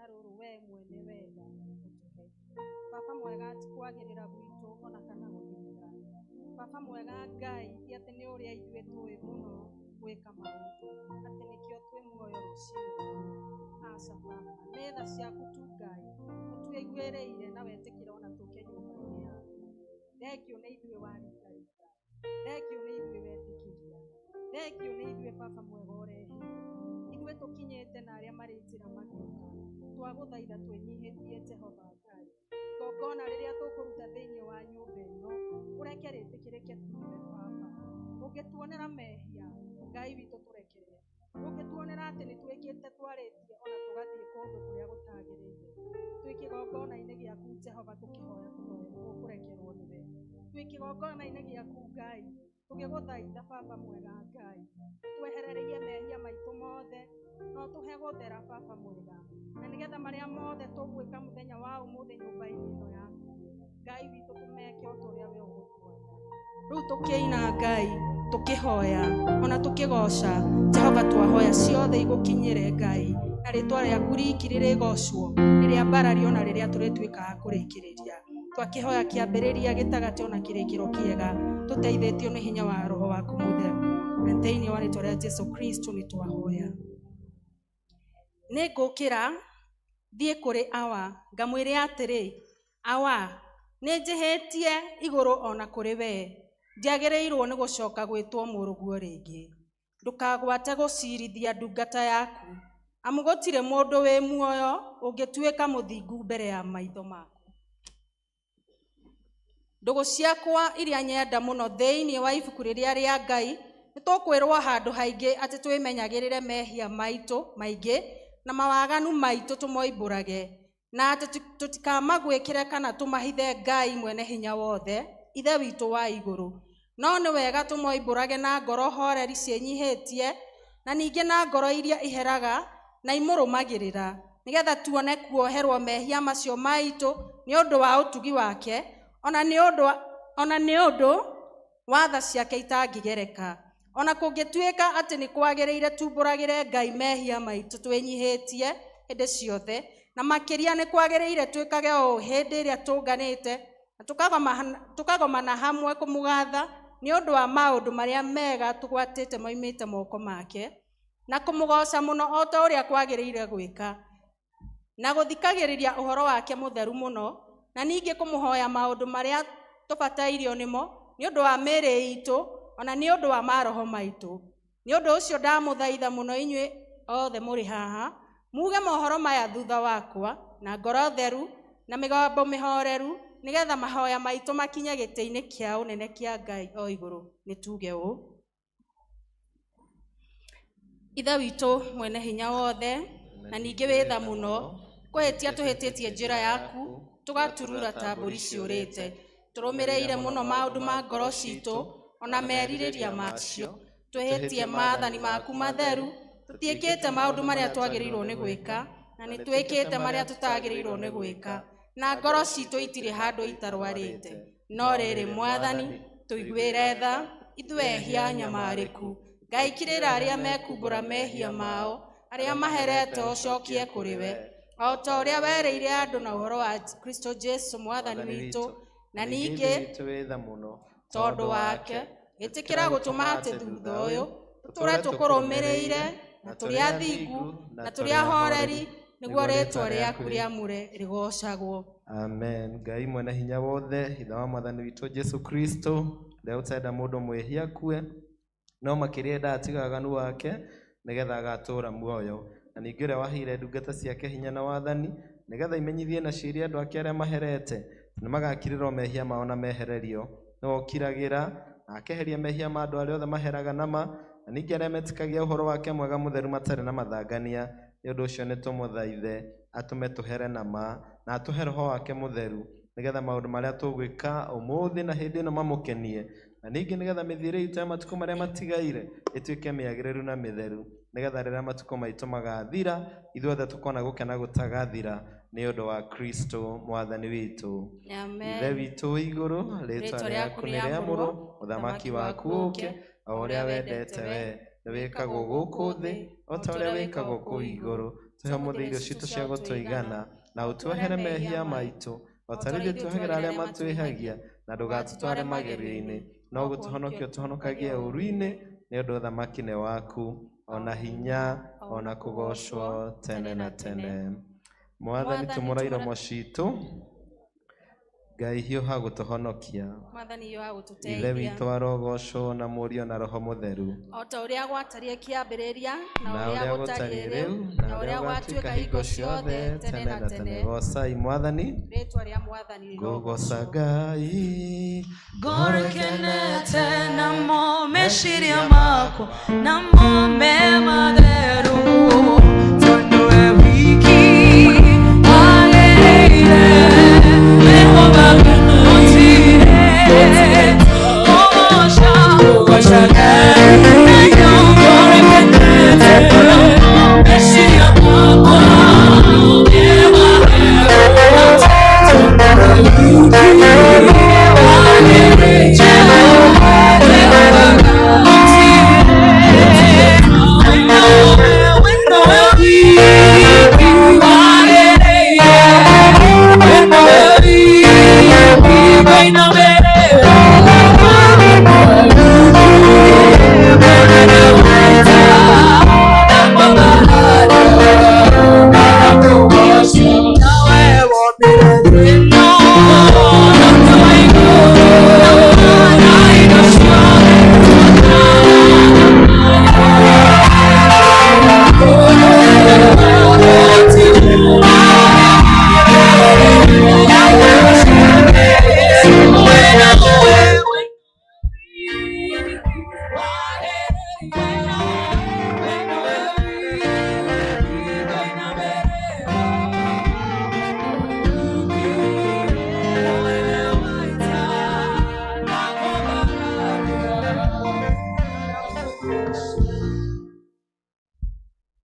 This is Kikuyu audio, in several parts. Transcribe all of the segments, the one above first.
Rũgongona rũrũ we mwene wenda ũtũhe. Baba mwega, ti kwagĩrĩra gwitũ ona kana gũthinga. Baba mwega Ngai, ti atĩ nĩ ũrĩa ithuĩ tũĩ mũno gwĩka maũndũ, atĩ nĩkĩo twĩ muoyo rũcinĩ rũrũ. Aca Baba, nĩ tha ciaku tu Ngai, ũtũiguĩrĩire na wetĩkĩra ona tũke nyũmba-inĩ yaku. Thengio nĩ ithuĩ waringaringa, thengio nĩ ithuĩ wetĩkĩria, thengio nĩ ithuĩ Baba mwega ũrehire. Ithuĩ tũkinyĩte na arĩa marĩ njĩra magĩũka, twagũthaitha twĩnyihĩtie Jehova Ngai. Igongona rĩrĩa tũkũruta thĩinĩ wa nyũmba ĩno, ũreke rĩtĩkĩrĩke tu nĩwe Baba. Ũngĩtuonera mehia, Ngai witũ tũrekere. Ũngĩtuonera atĩ nĩ twĩkĩte twarĩtie ona tũgathiĩ kũndũ kũrĩa gũtagĩrĩire, twĩ kĩgongona-inĩ gĩaku Jehova tũkĩhoya tũhoe kũrekerwo nĩwe. Twĩ kĩgongona-inĩ gĩaku Ngai, tũgĩgũthaitha Baba mwega Ngai, twehererie mehia maitũ mothe, no tũhe gũthera Baba mwega, na nĩgetha marĩa mothe tũgwĩka mũthenya wa ũmũthĩ nyũmba-inĩ ĩno yaku, Ngai witũ tũmeke o ta ũrĩa we ũgũtwatha. Rĩu tũkĩina Ngai, tũkĩhoya ona tũkĩgoca Jehova, twahoya ciothe igũkinyĩre Ngai, na rĩtwa rĩaku riki rĩrĩgocwo rĩrĩambarario na rĩrĩa tũrĩtuĩkaga kũrĩkĩrĩria. Twakĩhoya kĩambĩrĩria, gĩtagatĩ ona kĩrĩkĩro kĩega, tũteithĩtio nĩ hinya wa Roho waku Mũtheru, na thĩinĩ wa rĩtwa rĩa Jesu Kristo nĩ twahoya. Nĩ ngũkĩra thiĩ kũrĩ awa, ngamwĩre atĩrĩ, awa, nĩ njĩhĩtie igũrũ ona kũrĩ wee, ndiagĩrĩirwo nĩ gũcoka gwĩtwo mũrũguo rĩngĩ. Ndũkagwate gũcirithia ndungata yaku, amu gũtirĩ mũndũ wĩ muoyo ũngĩtuĩka mũthingu mbere ya maitho maku. Ndũgũ ciakwa iria nyenda mũno, thĩinĩ wa ibuku rĩrĩa rĩa Ngai nĩ tũkwĩrwo handũ haingĩ atĩ twĩmenyagĩrĩre mehia maitũ maingĩ na mawaganu maitũ tũmoimbũrage, na atĩ tũtikamagwĩkĩre kana tũmahithe Ngai mwene hinya wothe, Ithe witũ wa igũrũ. No nĩ wega tũmoimbũrage na ngoro horeri ciĩnyihĩtie, na ningĩ na ngoro iria iheraga na imũrũmagĩrĩra, nĩgetha tuone kuoherwo mehia macio maitũ nĩ ũndũ wa ũtugi wake, ona nĩ ũndũ wa tha ciake itangĩgereka. Ona kũngĩtuĩka atĩ nĩ kwagĩrĩire tumbũragĩre Ngai mehia maitũ twĩnyihĩtie hĩndĩ ciothe, na makĩria nĩ kwagĩrĩire twĩkage ũũ hĩndĩ ĩrĩa tũnganĩte na tũkagomana hamwe kũmũgatha nĩ ũndũ wa maũndũ marĩa mega tũgwatĩte moimĩte moko make, na kũmũgoca mũno o ta ũrĩa kwagĩrĩire gwĩka, na gũthikagĩrĩria ũhoro wake mũtheru mũno, na ningĩ kũmũhoya maũndũ marĩa tũbatairio nĩmo nĩ ũndũ wa mĩĩrĩ itũ ona nĩ ũndũ wa maroho maitũ. Nĩ ũndũ ũcio ndamũthaitha mũno inyuĩ othe mũrĩ haha, muge mohoro maya thutha wakwa na ngoro theru na mĩgambo mĩhoreru, nĩgetha mahoya maitũ makinye gĩtĩ-inĩ kĩa ũnene kĩa Ngai o igũrũ. Nĩ tuge ũũ: Ithe witũ mwene hinya wothe na ningĩ wĩ tha mũno, kũhĩtia tũhĩtĩtie njĩra yaku, tũgaturura ta mbũri ciũrĩte. Tũrũmĩrĩire mũno maũndũ ma ngoro citũ ona merirĩria macio. Twĩhĩtie maathani maku matheru, tũtiĩkĩte maũndũ marĩa twagĩrĩirwo nĩ gwĩka, na nĩ twĩkĩte marĩa tũtagĩrĩirwo nĩ gwĩka, na ngoro citũ itirĩ handũ itarwarĩte. No rĩrĩ, Mwathani, tũiguĩre tha ithuĩ ehia nyamarĩku. Ngai, kirĩra arĩa mekumbũra mehia mao, arĩa maherete ũcokie kũrĩ we, o ta ũrĩa werĩire andũ na ũhoro wa Kristo Jesu Mwathani witũ. Na ningĩ tondũ wake, ĩtĩkĩra gũtũma atĩ thutha ũyũ tũtũre tũkũrũmĩrĩire na tũrĩ athingu na tũrĩ ahoreri, nĩguo rĩtwa rĩaku rĩamũre rĩgocagwo. Amen. Ngai mwene hinya wothe, Ithe wa Mwathani witũ Jesu Kristo, ũrĩa ũtenda mũndũ mwĩhia akue, no makĩria endaga atiga waganu wake nĩgetha agatũũra muoyo, na ningĩ ũrĩa waheire ndungata ciake hinya na wathani nĩgetha imenyithie na ciĩrie andũ ake arĩa maherete nĩ magakirĩrwo mehia mao na mehererio, nĩwe ũkiragĩra na akeheria mehia ma andũ arĩa othe maheraga nama, na ningĩ arĩa metĩkagia ũhoro wake mwega mũtheru matarĩ na mathangania. Nĩ ũndũ ũcio nĩ tũmũthaithe atũme tũhere nama na atũhe Roho wake Mũtheru, nĩgetha maũndũ marĩa tũgwĩka ũmũthĩ na hĩndĩ ĩno mamũkenie, na ningĩ nĩgetha mĩthiĩre itũ ya matukũ marĩa matigaire ĩtuĩke mĩagĩrĩru na mĩtheru, nĩgetha rĩrĩa matukũ maitũ magathira ithuothe tũkona gũkena gũtagathira nĩ ũndũ wa Kristo Mwathani witũ. Amen. Ithe witũ wĩ igũrũ, rĩtwa rĩaku nĩ rĩamũrwo, ũthamaki waku ũũke, o ũrĩa wendete we nĩ wĩkagwo gũkũ thĩ o ta ũrĩa wĩkagwo kũu igũrũ. Tũhe ũmũthĩ irio citũ cia gũtũigana, na ũtuohere mehia maitũ, o ta ũrĩa ithuĩ tuohagĩra arĩa matwĩhagia, na ndũgatũtware magerio-inĩ, no gũtũhonokia ũtũhonokagie ũũru-inĩ, nĩ ũndũ ũthamaki nĩ waku, ona hinya, ona kũgoocwo tene na tene. Mwathani, tumũra iromo citũ, Ngai hiũha gũtũhonokia. Mwathani hiũha Ithe gũtũteithia. witũ arogocwo na Mũriũ na Roho Mũtheru, O ta ũrĩa gwatariĩ kĩambĩrĩria, na na ũrĩa ũrĩa gũtariĩ gũtariĩ rĩu, rĩu, na na ũrĩa ũrĩa gwatuĩka gũgatuĩka hingo hingo ciothe ciothe tene tene na na tene. tene. Goocai Mwathani. Rĩtwa rĩa Mwathani Ngũgoca rĩrogocwo. Ngai, Ngoro ĩkenete namo meciria makwa namo me matheru, tondũ we wiki wagĩrĩire Jehova gũtirĩ kũgoca kũgoca Ngai. Nayo ngoro ĩkenete namo meciria makwa me matheru, tondũ we wiki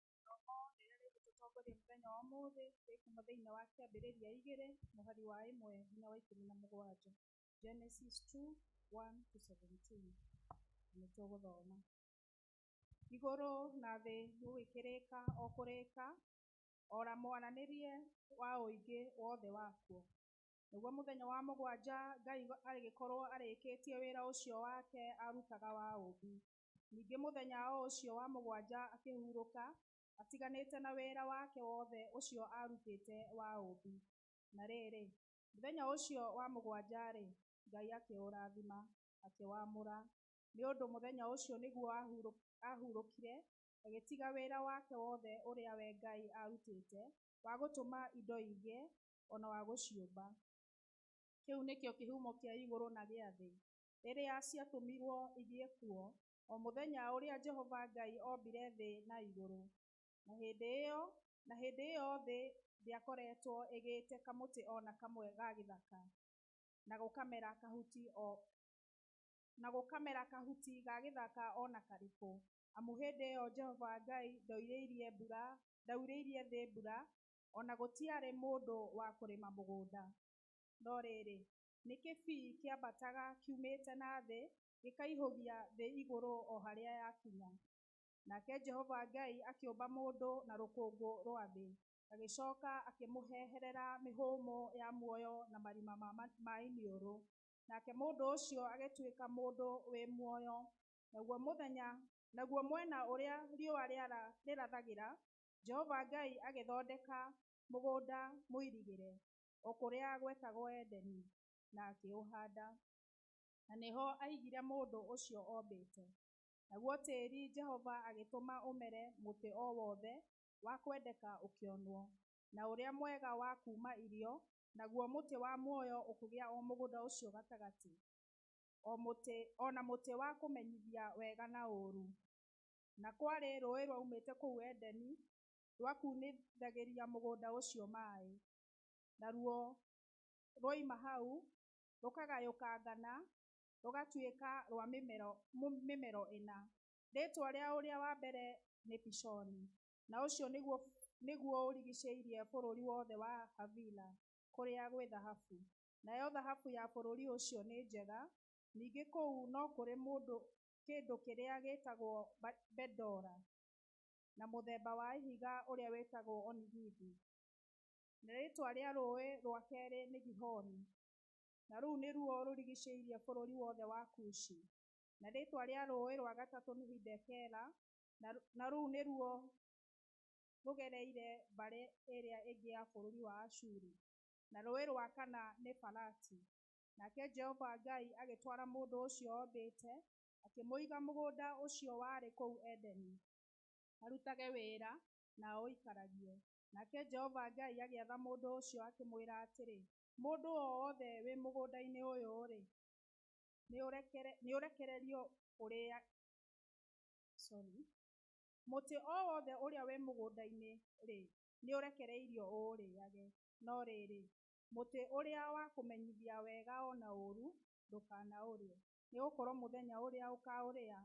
Rĩrĩa rĩgũtũtongoria mũthenya wa ũmũthĩ rĩkuma thĩinĩ wa kĩambĩrĩria 2 mũhari wa 1 nginya wa 17. Genesis 2 1 to 17. Nĩ tũgũthoma. Igũrũ na thĩ gũgĩkĩrĩka o kũrĩka, ora mwaranĩrie wa ũingĩ wothe wakuo. Nĩguo mũthenya wa mũgwanja Ngai agĩkorwo arĩkĩtie wĩra ũcio wake arutaga wa ũũmbi. Ningĩ mũthenya o ũcio wa mũgwanja akĩhurũka, atiganĩte na wĩra wake wothe ũcio arutĩte wa ũũmbi. Na rĩrĩ, mũthenya ũcio wa mũgwanja-rĩ, Ngai akĩũrathima, akĩwamũra, nĩ ũndũ mũthenya ũcio nĩguo ahurũkire, agĩtiga wĩra wake wothe ũrĩa we Ngai arutĩte wa gũtũma indo igĩe, ona wa gũciũmba. Kĩu nĩkĩo kĩhumo kĩa igũrũ na gĩa thĩ, rĩrĩa ciatũmirwo igĩe kuo, o mũthenya ũrĩa Jehova Ngai ombire thĩ na igũrũ. Na hĩndĩ ĩyo thĩ ndĩakoretwo ĩgĩte kamũtĩ o na kamwe ga gĩthaka, na gũkamera kahuti ga gĩthaka o na karĩkũ, amu hĩndĩ ĩyo Jehova Ngai ndaurĩirie thĩ mbura, o na gũtiarĩ mũndũ wa kũrĩma mũgũnda. No rĩrĩ, nĩ kĩbii kĩambataga kiumĩte na thĩ, gĩkaihũgia thĩ igũrũ o harĩa yakinya. Nake Jehova Ngai akĩũmba mũndũ na rũkũngũ rwa thĩ, agĩcoka akĩmũheherera mĩhũmũ ya muoyo na marima ma iniũrũ. Nake mũndũ ũcio agĩtuĩka mũndũ wĩ muoyo. Naguo mwena ũrĩa riũa rĩrathagĩra, Jehova Ngai agĩthondeka mũgũnda mũirigĩre, o kũrĩa gwetagwo Edeni, na akĩũhanda. Na nĩho aigire mũndũ ũcio ombĩte. Naguo tĩĩri Jehova agĩtũma ũmere mũtĩ o wothe wa kwendeka ũkĩonwo, na ũrĩa mwega wa kuuma irio, naguo mũtĩ wa muoyo ũkĩgĩa o mũgũnda ũcio gatagatĩ, o na mũtĩ wa kũmenyithia wega na ũũru. Na kwarĩ rũũĩ rwaumĩte kũu Edeni, rwakunithagĩria mũgũnda ũcio maaĩ. Naruo rwoima hau, rũkagayũkangana, rũgatuĩka rwa mĩmero ĩna. Rĩĩtwa rĩa ũrĩa wa mbere nĩ Pishoni, na ũcio nĩguo ũrigiicĩirie bũrũri wothe wa Havila, kũrĩa gwĩ thahabu. Nayo thahabu ya bũrũri ũcio nĩ njega. Ningĩ kũu no kũrĩ kĩndũ kĩrĩa gĩĩtagwo Bedora. na mũthemba wa ihiga ũrĩa wĩtagwo onigithi. Na rĩĩtwa rĩa rũũĩ rwa kerĩ nĩ Gihoni, na rũu nĩruo rũrigicĩirie bũrũri wothe wa Kushi. Na rĩĩtwa rĩa rũũĩ rwa gatatũ nĩ Hidekela, na rũu nĩruo rũgereire mbarĩ ĩrĩa ĩngĩ ya bũrũri wa Ashuri. Na rũũĩ rwa kana nĩ Farati. Nake Jehova Ngai agĩtwara mũndũ ũcio ombĩte, akĩmũiga mũgũnda ũcio warĩ kũu Edeni, arutage wĩra na aũikaragie. Nake Jehova Ngai agĩatha mũndũ ũcio akĩmwĩra atĩrĩ, mũndũ o wothe wĩ mũgũnda-inĩ ũyũ-rĩ, nĩũrekererio ũrĩa sorry, mũtĩ o wothe ũrĩa wĩ mũgũnda-inĩ-rĩ, nĩũrekereirio ũũrĩage. No rĩrĩ, mũtĩ ũrĩa wa kũmenyithia wega ona ũũru ndũkanaũrĩe, nĩgũkorwo mũthenya ũrĩa ũkaũrĩa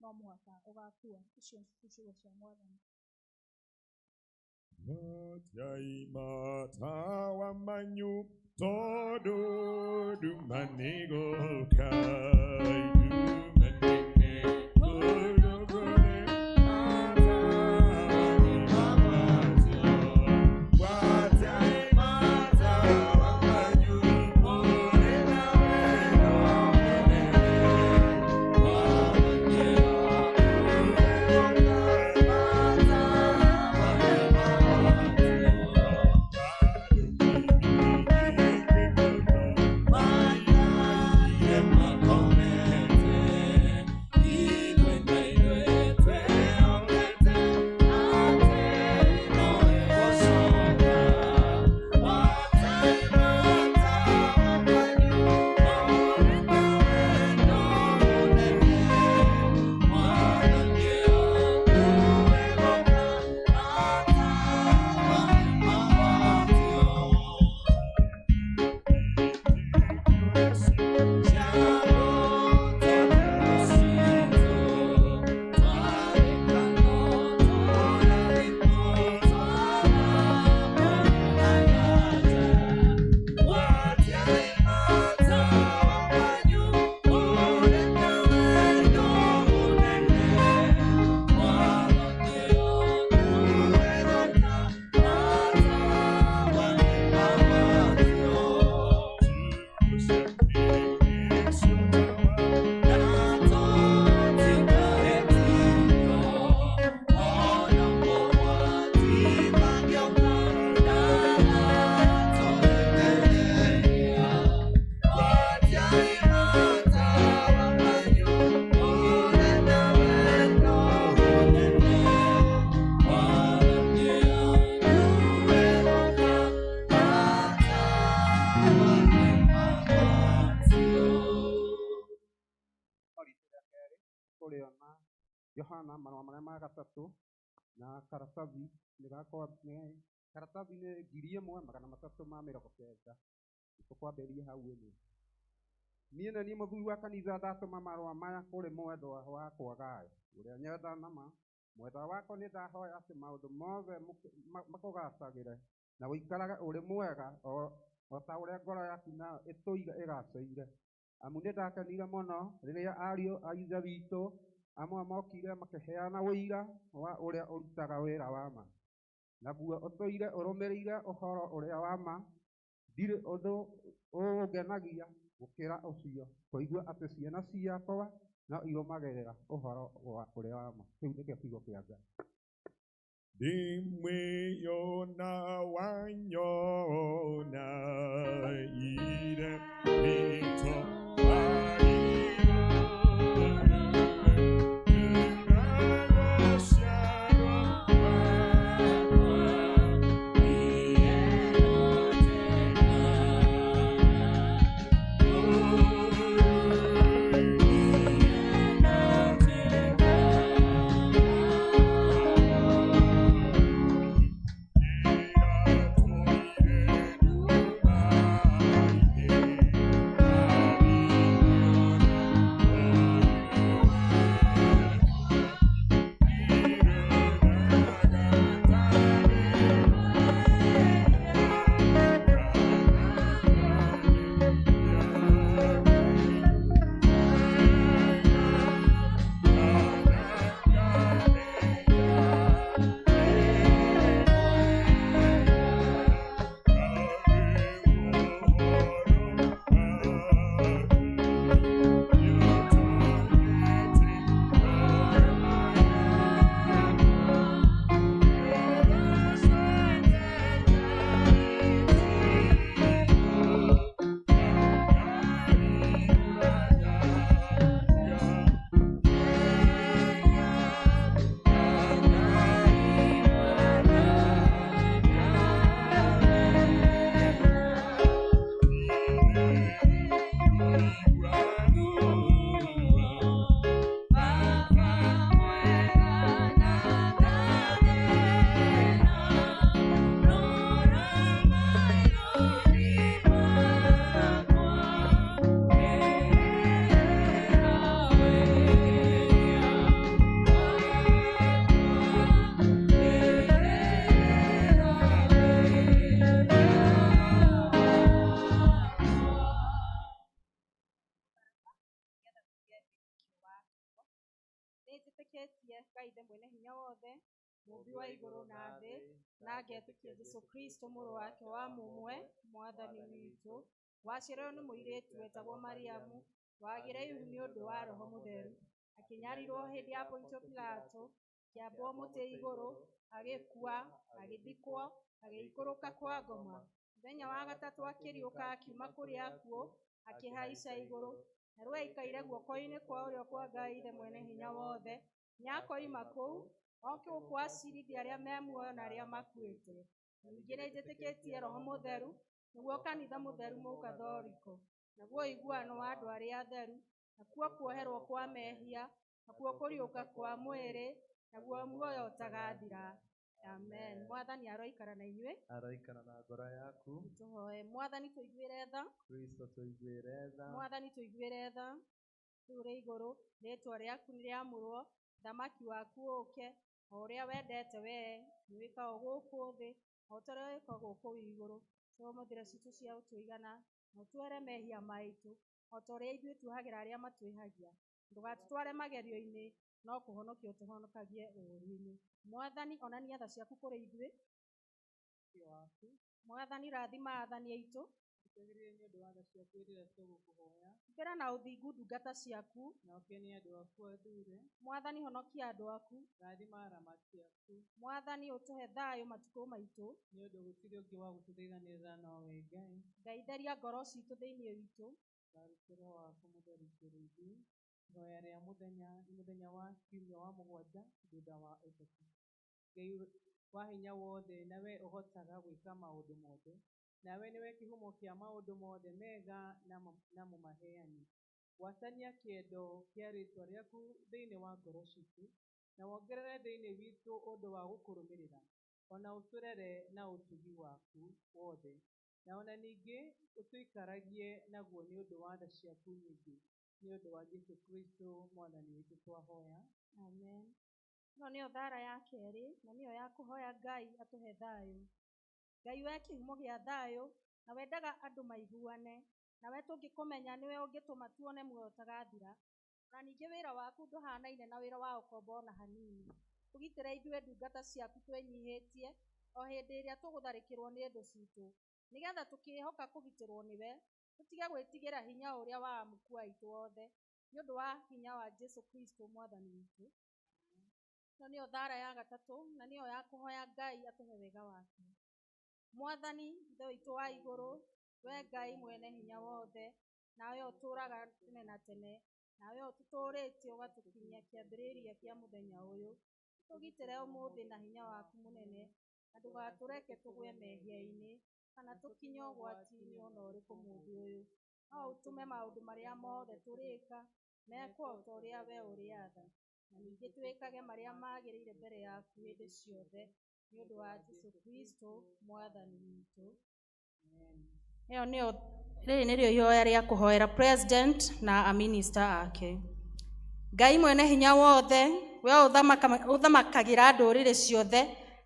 no mũhaka ũgaakua. Icio nĩ ciugo cia Mwathani. Matawa manyu todo dumanigo kai dumanine odogone atani mamatio watai matawa manyu orena weno menene Yohana marũa marĩa ma gatatũ na karatathi nĩ karatathi nĩ 1390. Tũkwambĩrĩria hau ĩmwe. Niĩ nĩ niĩ mũthuri wa kanitha ndatũma marũa maya kũrĩ mwendwa wakwa Gayo, ũrĩa nyenda na ma. Mwendwa wakwa nĩ ndahoya atĩ maũndũ mothe makũgacagĩre na ũikarage ũrĩ mwega o ta ũrĩa ngoro yaku nayo ĩtũire ĩgacĩire. Amu nĩ ndakenire mũno rĩrĩa ariũ a Ithe witũ amwe mokire makĩheana ũira wa ũrĩa ũrutaga wĩra wa ma, naguo ũtũire ũrũmĩrĩire ũhoro ũrĩa wa ma. Ndirĩ ũndũ ũngenagia gũkĩra ũcio, kũigua atĩ ciana ciakwa no irũmagĩrĩra ũhoro ũrĩa wa ma. Kĩu nĩkĩo kiugo kĩa Ngai. Ndimwĩyona wanyona ire mito Nĩnjĩtĩkĩtie Ngai Ithe mwene hinya wothe, mũũmbi wa igũrũ na thĩ, na ngetĩkia Jesũ Kristo mũrũ wake wa mũmwe, mwathani witũ, waciarirwo nĩ mũirĩtu wetagwo Mariamu, wagĩire ihu nĩ ũndũ wa Roho Mũtheru, akĩnyarirwo hĩndĩ ya Pontio Pilato, akĩambwo mũtĩ igũrũ, agĩkua, agĩthikwo, agĩikũrũka kwa ngoma. Mũthenya wa gatatũ akĩriũka akiuma kũrĩ akuũ, akĩhaica igũrũ, na rĩu aikaire guoko-inĩ kwa ũrĩo kwa Ngai Ithe mwene hinya wothe. Nĩakoima kũu, oke gũkũ acirithie arĩa me muoyo na arĩa makuĩte. Ningĩ nĩnjĩtĩkĩtie Roho Mũtheru, nĩguo kanitha mũtheru mũkathoriko, naguo ũiguano wa andũ arĩa atheru, nakuo kuoherwo kwa mehia, nakuo kũriũka kwa mwĩrĩ, naguo muoyo ũtagathira. Amen. Mwathani aroikara na inyuĩ. Aroikara na ngoro yaku. Tũhoe. Mwathani tũiguĩre tha. Kristo tũiguĩre tha. Mwathani tũiguĩre tha. Ũrĩ igũrũ, rĩtwa rĩaku nĩrĩamũrwo, thamaki waku ũũke, o ũrĩa wendete wee, nĩwĩkagwo gũkũ thĩ, o ta ũrĩa wĩkagwo kũu igũrũ. Tũhe citũ cia ũtũigana, na ũtuohere mehia maitũ, o ta ũrĩa ithuĩ tuohagĩra arĩa matwĩhagia. Ndũgatũtware magerio-inĩ, no kũhonokia ũtũhonokagie ũũru-inĩ. Mwathani onania tha ciaku kũrĩ ithuĩ. Mwathani rathima aathani aitũ. Tũteithĩrĩrie nĩ ũndũ wa tha ciaku hĩndĩ ĩrĩa tũgũkũhoya. Humbĩra na ũthingu ndungata ciaku. Na ũkenie andũ aku athure. Mwathani honokia andũ aku. Rathima aramati aku. Mwathani ũtũhe thayũ matukũ maitũ. Nĩ ũndũ gũtirĩ ũngĩ wa gũtũteithanĩrĩra nowe Ngai. Ngai theria ngoro citũ thĩinĩ witũ. Ndũkarute Roho waku Mũtheru kũrĩ ithuĩ. Ihoya rĩa mũthenya nĩ mũthenya wa kiumia wa mũgwanja thutha wa ũtatũ. Ngai wa hinya wothe na we ũhotaga gwĩka maũndũ mothe, nawe nĩwe kĩhumo kĩa maũndũ mothe mega na mũmaheani. Gwatania kĩendo kĩa rĩtwa rĩaku thĩinĩ wa ngoro citũ, na wongerere thĩinĩ witũ ũndũ wa gũkũrũmĩrĩra, ona ũtũrere na ũtugi waku wothe, na ona ningĩ ũtũikaragie naguo nĩ ũndũ wa tha ciaku nyingĩ, nĩ ũndũ wa Jesũ Kristo mwathani witũ twahoya. Amen. Ĩno nĩyo thara ya kerĩ, na nĩyo ya kũhoya Ngai atũhe thayũ. Ngai we kĩhumo gĩa thayũ, na wendaga andũ maiguane, nawe tũngĩkũmenya nĩwe ũngĩtũma tuone muoyo ũtagathira. Na ningĩ wĩra waku ndũhanaine na wĩra wa ũkombo ona hanini. Tũgitĩre ithuĩ ndungata ciaku twĩnyihĩtie, o hĩndĩ ĩrĩa tũgũtharĩkĩrwo nĩ thũ citũ, nĩgetha tũkĩĩhoka kũgitĩrwo nĩwe, tũtige gwĩtigĩra hinya ũrĩa wa amuku aitũ othe, nĩ ũndũ wa hinya wa Jesũ Kristo mwathani witũ. Ĩno nĩyo thara ya gatatũ, na nĩyo ya kũhoya Ngai atũhe wega wake. Mwathani Ithe witũ wa igũrũ, we Ngai mwene hinya wothe, nawe ũtũũraga tene na tene, nawe ũtũtũũrĩtie ũgatũkinyia kĩambĩrĩria kĩa mũthenya ũyũ. Tũgitĩre ũmũthĩ na hinya waku mũnene, na ndũgatũreke tũgwe mehia-inĩ, kana tũkinye ũgwati-inĩ ona ũrĩkũ mũthĩ ũyũ. No ũtũme maũndũ marĩa mothe tũrĩka mekwo o ta ũrĩa we ũrĩatha, na ningĩ twĩkage marĩa magĩrĩire mbere yaku hĩndĩ ciothe, nĩ ũndũ wa Jesũ Kristo mwathani witũ. Ĩyo nĩyo, rĩrĩ nĩrĩo ihoya rĩa kũhoera president na a minister ake. Ngai mwene hinya wothe, we ũthamakagĩra ndũrĩrĩ ciothe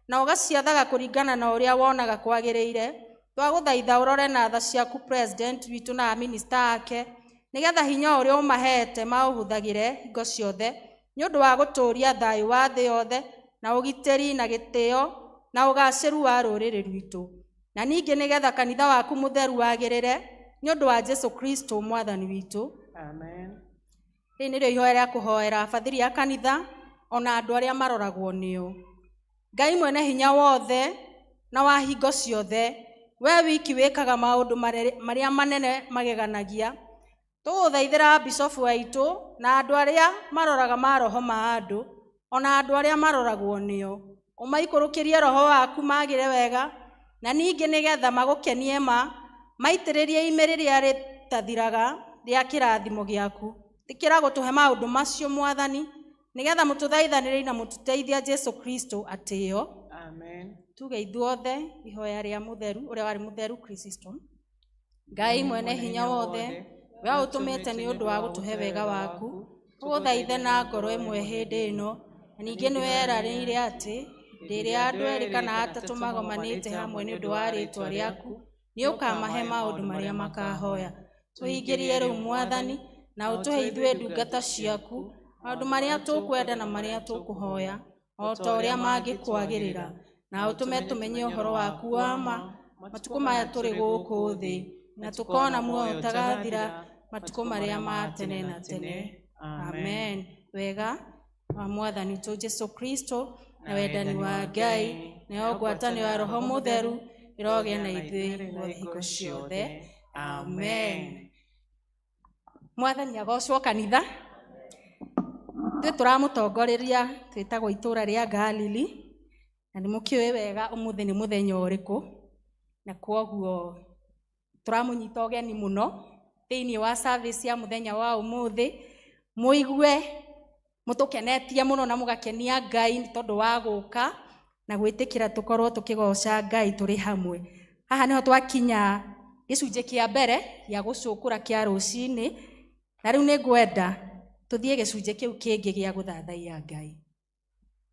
na ũgaciathaga kũringana na ũrĩa wonaga kwagĩrĩire, twagũthaitha ũrore na tha ciaku president witũ na a minister ake, nĩgetha hinya ũrĩa ũmahete maũhũthagĩre hingo ciothe nĩ ũndũ wa gũtũũria thayũ wa thĩ yothe na ũgitĩri na gĩtĩo na ũgacĩru wa rũrĩrĩ rwitũ, na ningĩ nĩgetha kanitha waku mũtheru wagĩrĩre nĩ ũndũ wa Jesũ Kristo mwathani witũ. Amen. Rĩrĩ nĩrĩo ihoya rĩa kũhoera bathiri ya kanitha ona andũ arĩa maroragwo nĩo. Ngai mwene hinya wothe na wa hingo ciothe, we wiki wĩkaga maũndũ marĩa manene mageganagia, tũgũthaithĩra bishofu aitũ na andũ arĩa maroraga maroho ma andũ ona andũ arĩa maroragwo nĩo, ũmaikũrũkĩrie roho waku magĩre wega, na ningĩ nĩgetha magũkenie ma maitĩrĩrie ime rĩrĩa rĩtathiraga rĩa kĩrathimo gĩaku. Ĩtĩkĩra gũtũhe maũndũ macio mwathani, nĩgetha mũtũthaithanĩre na mũtũteithia Jesũ Kristo atĩo. Amen. Tuge ithuothe ihoya rĩa mũtheru ũrĩa warĩ mũtheru Chrysostom. Ngai mwene hinya wothe, we ũtũmĩte nĩ ũndũ wa gũtũhe wega waku, tũgũthaithe na ngoro ĩmwe hĩndĩ ĩno, na ningĩ nĩweranĩire atĩ hĩndĩ ĩrĩa andũ erĩ kana atatũ magomanĩte hamwe nĩ ũndũ wa rĩĩtwa rĩaku, nĩũkamahe maũndũ marĩa makahoya. Tũhingĩrie rĩu mwathani, na ũtũhe ithuĩ ndungata ciaku Maũndũ marĩa tũkwenda na marĩa tũkũhoya o ta ũrĩa mangĩkwagĩrĩra, na ũtũme tũmenye ũhoro waku wa ma matukũ maya tũrĩ gũkũ thĩ, na tũkona muoyo ũtagathira matukũ marĩa ma tene na tene. Amen. Wega wa Mwathani witũ Jesu Kristo na wendani wa Ngai nayo ngwatanĩro ya Roho Mũtheru ĩrogĩa na ithuĩ hingo ciothe. Amen. Mwathani agocwo kanitha. Ithuĩ tũramũtongoreria twĩtagwo itũũra rĩa Galili, na nĩ mũkĩũĩ wega ũmũthĩ nĩ mũthenya ũrĩkũ, na kwoguo tũramũnyita ũgeni mũno thĩinĩ wa service ya mũthenya wa ũmũthĩ. Mũigue mũtũkenetie mũno na mũgakenia Ngai nĩ tondũ wa gũka na gwĩtĩkĩra tũkorwo tũkĩgoca Ngai tũrĩ hamwe. Haha nĩho twakinya gĩcunjĩ kĩa mbere gĩa gũcũkũra kĩa rũcinĩ, na rĩu nĩ ngwenda tũthiĩ gĩcunjĩ kĩu kĩngĩ gĩa gũthathaiya Ngai.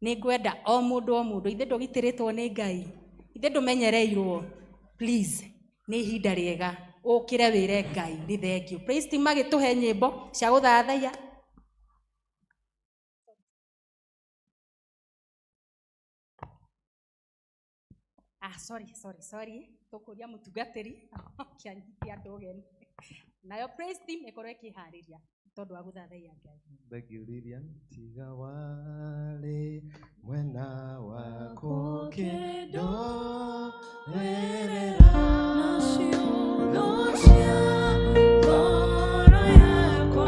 Nĩ ngwenda o mũndũ o mũndũ, ithe ndũgitĩrĩtwo nĩ Ngai, ithe ndũmenyereirwo, please, nĩ ihinda rĩega ũkĩre wĩre Ngai nĩ thengiũ. Praise team magĩtũhe nyĩmbo cia gũthathaiya. Ah, sorry, sorry, sorry. Tũkũria mũtungatĩri akĩanyitia andũ ũgeni. Nayo praise team ĩkorwo ĩkĩharĩria tondũ wa gũthathaiya Ngai. Thank you, Lilian. Tiga wale mwena wako kĩndorerera. Nacio cia ngoro yakwa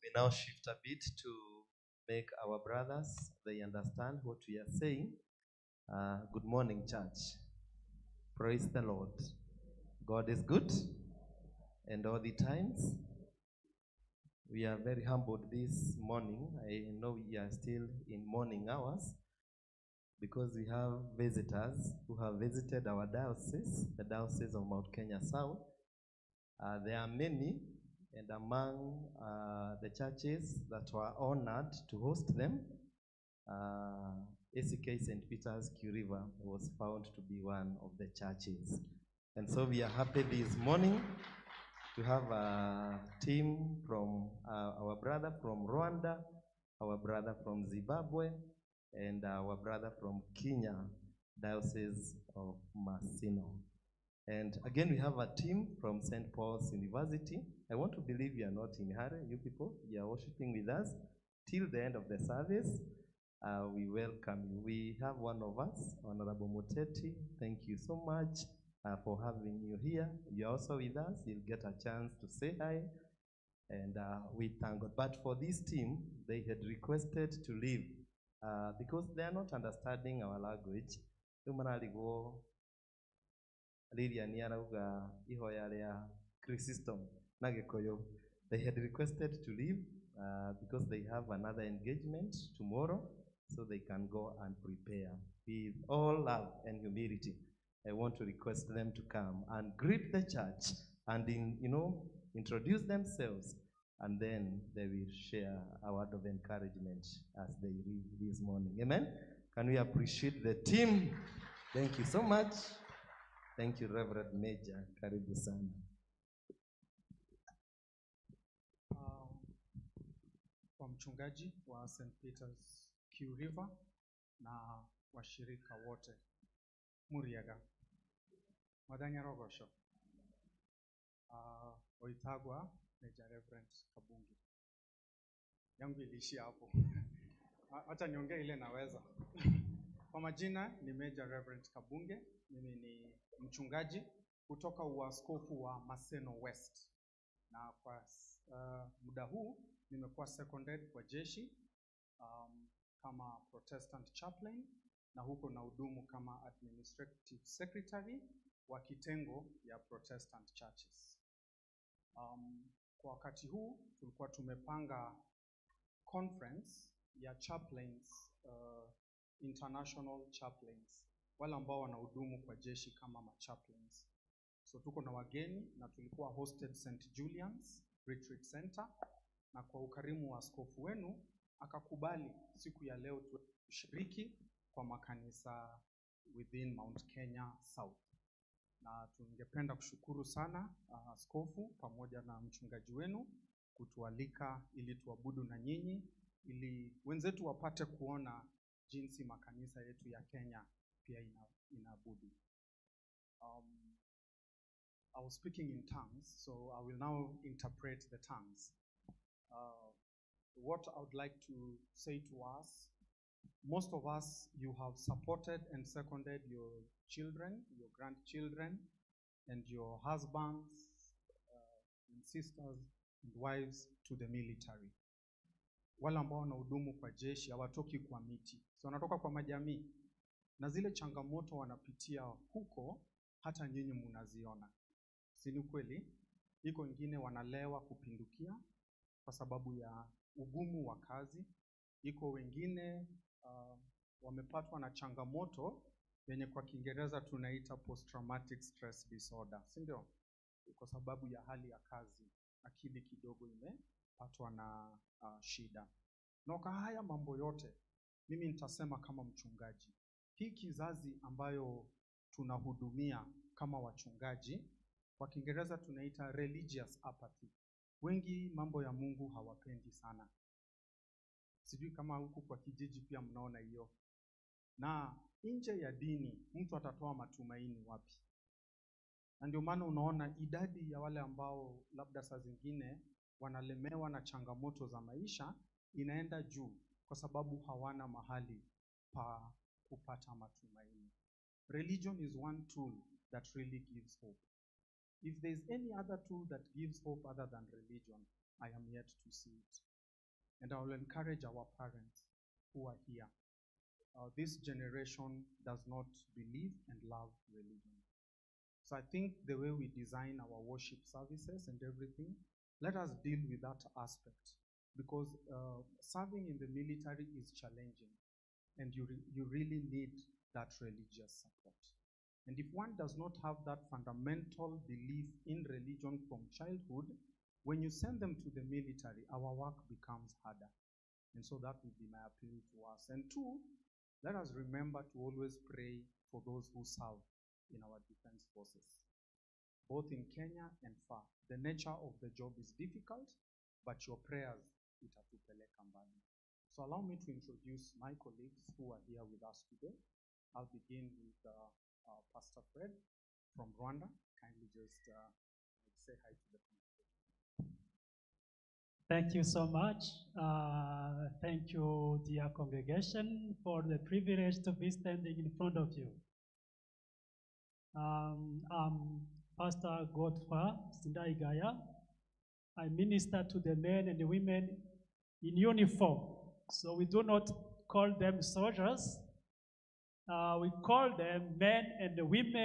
We now shift a bit to make our brothers, they understand what we are saying. Good morning, church. Praise the Lord. God is good, and all the times. We are very humbled this morning. I know we are still in morning hours because we have visitors who have visited our diocese, the Diocese of Mount Kenya South. There are many, and among the churches that were honored to host them, ACK St. Peter's Q River was found to be one of the churches. And so we are happy this morning to have a team from our brother from Rwanda, our brother from Zimbabwe, and our brother from Kenya, Diocese of Maseno. And again, we have a team from St. Paul's University. I want to believe you are not in hurry, you people. You are worshiping with us till the end of the service. We welcome you. We have one of us, Honorable Moteti. Thank you so much for having you here. You're also with us. You'll get a chance to say hi. And we thank God. But for this team, they had requested to leave because they are not understanding our language. Rĩu mararigwo Lilian arauga ihoya rĩa Chrysostom na Gĩkũyũ. They had requested to leave because they have another engagement tomorrow, so they can go and prepare. With all love and humility, I want to request them to come and greet the church and introduce themselves, and then they will share a word of encouragement as they leave this morning. Amen? Can we appreciate the team? Thank you so much. Thank you, Reverend Major. Karibu sana. Kwa mchungaji wa St. Peter's Q River na washirika wote Muriaga Mwathani Rogosho, oitagwa Major Reverend Kabungi. Yangu iliishia hapo. Acha niongee ile naweza. Kwa majina ni Major Reverend Kabunge, mimi ni mchungaji kutoka uaskofu wa Maseno West, na kwa muda huu nimekuwa seconded kwa jeshi kama Protestant chaplain, na huko nahudumu kama administrative secretary wa kitengo ya Protestant churches. Kwa wakati huu tulikuwa tumepanga conference ya chaplains, international chaplains, wale ambao wanahudumu kwa jeshi kama machaplains. So tuko na wageni na tulikuwa hosted St. Julian's Retreat Center, na kwa ukarimu wa askofu wenu akakubali siku ya leo tushiriki kwa makanisa within Mount Kenya South. Na tungependa kushukuru sana askofu pamoja na mchungaji wenu kutualika ili tuabudu na nyinyi, ili wenzetu wapate kuona jinsi makanisa yetu ya Kenya pia inaabudu. I was speaking in tongues, so I will now interpret the tongues. What I would like to say to us, most of us, you have supported and seconded your children, your grandchildren, and your husbands, and sisters and wives to the military. Wale ambao wanahudumu kwa jeshi hawatoki kwa miti, so wanatoka kwa majamii, na zile changamoto wanapitia huko, hata nyinyi mnaziona, si ni kweli? Iko wengine wanalewa kupindukia kwa sababu ya ugumu wa kazi. Iko wengine wamepatwa na changamoto yenye kwa Kiingereza tunaita post traumatic stress disorder, si ndio? Kwa sababu ya hali ya kazi, akili kidogo imepatwa na shida. Na kwa haya mambo yote, mimi nitasema kama mchungaji, hii kizazi ambayo tunahudumia kama wachungaji, kwa Kiingereza tunaita religious apathy. Wengi mambo ya Mungu hawapendi sana. Sijui kama huku kwa kijiji pia mnaona hiyo. Na nje ya dini mtu atatoa matumaini wapi? Na ndio maana unaona idadi ya wale ambao labda saa zingine wanalemewa na changamoto za maisha inaenda juu, kwa sababu hawana mahali pa kupata matumaini. Religion is one tool that really gives hope. If there is any other tool that gives hope other than religion, I am yet to see it. And I will encourage our parents who are here. This generation does not believe and love religion. So I think the way we design our worship services and everything, let us deal with that aspect, because serving in the military is challenging, and you really need that religious support. And if one does not have that fundamental belief in religion from childhood, when you send them to the military, our work becomes harder. And so that would be my appeal to us. And two, let us remember to always pray for those who serve in our defense forces, both in Kenya and far. The nature of the job is difficult, but your prayers itatupeleka mbali. So allow me to introduce my colleagues who are here with us today. I'll begin with Pastor Fred from Rwanda. Kindly just say hi to the congregation. Thank you so much. Thank you, dear congregation, for the privilege to be standing in front of you. I'm Pastor Godfrey Sindayigaya. I minister to the men and the women in uniform. So we do not call them soldiers. We call them men and women.